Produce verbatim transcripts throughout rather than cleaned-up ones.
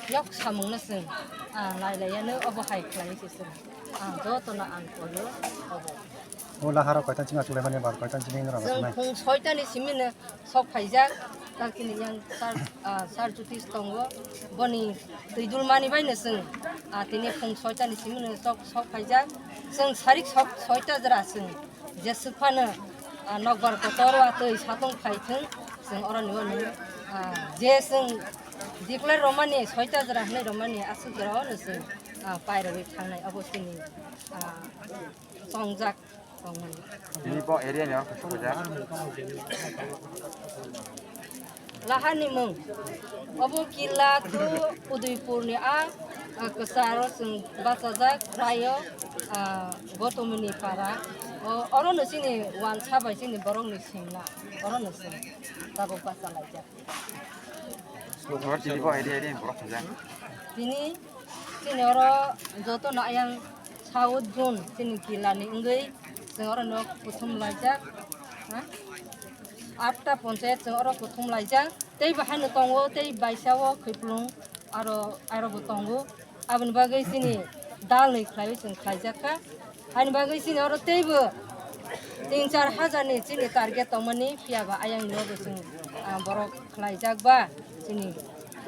Yok samung no chwng, ah, nai lai ya no obo hai khlai se chwng. Ah, joto no ang koyo obo. O laharo koitan chini achuk lai mani bar koitan chini nora Chwng sanai. Phung soita ni simi no sok phaijak, tak chini yang sar, ah, sar jutis tongo. Boni twi dul mani bai no chwng, ah, tini phung soita ni simi no sok, sok phaijak. Chwng sarik sok soita jora chwng. Jeswk phano, ah, nokbar kotor watwi satung phai thung, chwng oroni uanwi, ah, je chwng declare romani soita jora hwnwi romani aswk jora ono chwng, ah, pairogwi thangnai obo chini, ah, chongjak tongmani. Tini bo area ni orok kisa kisa. Lahani mung. Obo kila tu Udaipur ni a, a, kwcharo chwng bachajak rayo, a, Gotomini para. O, oro no chini wansa bai chini borok ni singna. Oro no chwng tabuk bachalaijak. Oro chini bo area area borok kisa. Tini Chini oro joto no ayang South Zone chini kila ni wngwi chwng oro no kuthum laijak, ha? Atta ponchayat chwng oro kuthum laijak, tei bo haino tongo, tei baisa o Khwiplung aro, aro bo tongo. Aboni bagwi chini dal ni khlaiwi chwng khlaijak kha. Haini bagwi chini oro teibo tin char hajar ni chini target tongmani, phiya ba ayang ni obo chwng, ah, borok khlaijak ba chini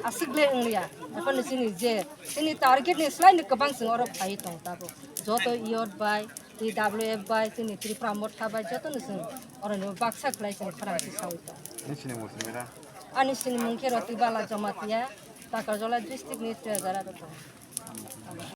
aswk le wngya. Ekhon chini je chini target ni slai ni kwbang chwng oro phai tong tabuk. Joto youth bai, T W F bai, chini Tripura Motha bai joto no chwng oro ni baksa khlai chwng khorang si sawi tong. Nini sinimung simi da? Ani sinimung khe Roti Bala Jamatia, Takarjala district ni Trejara rok.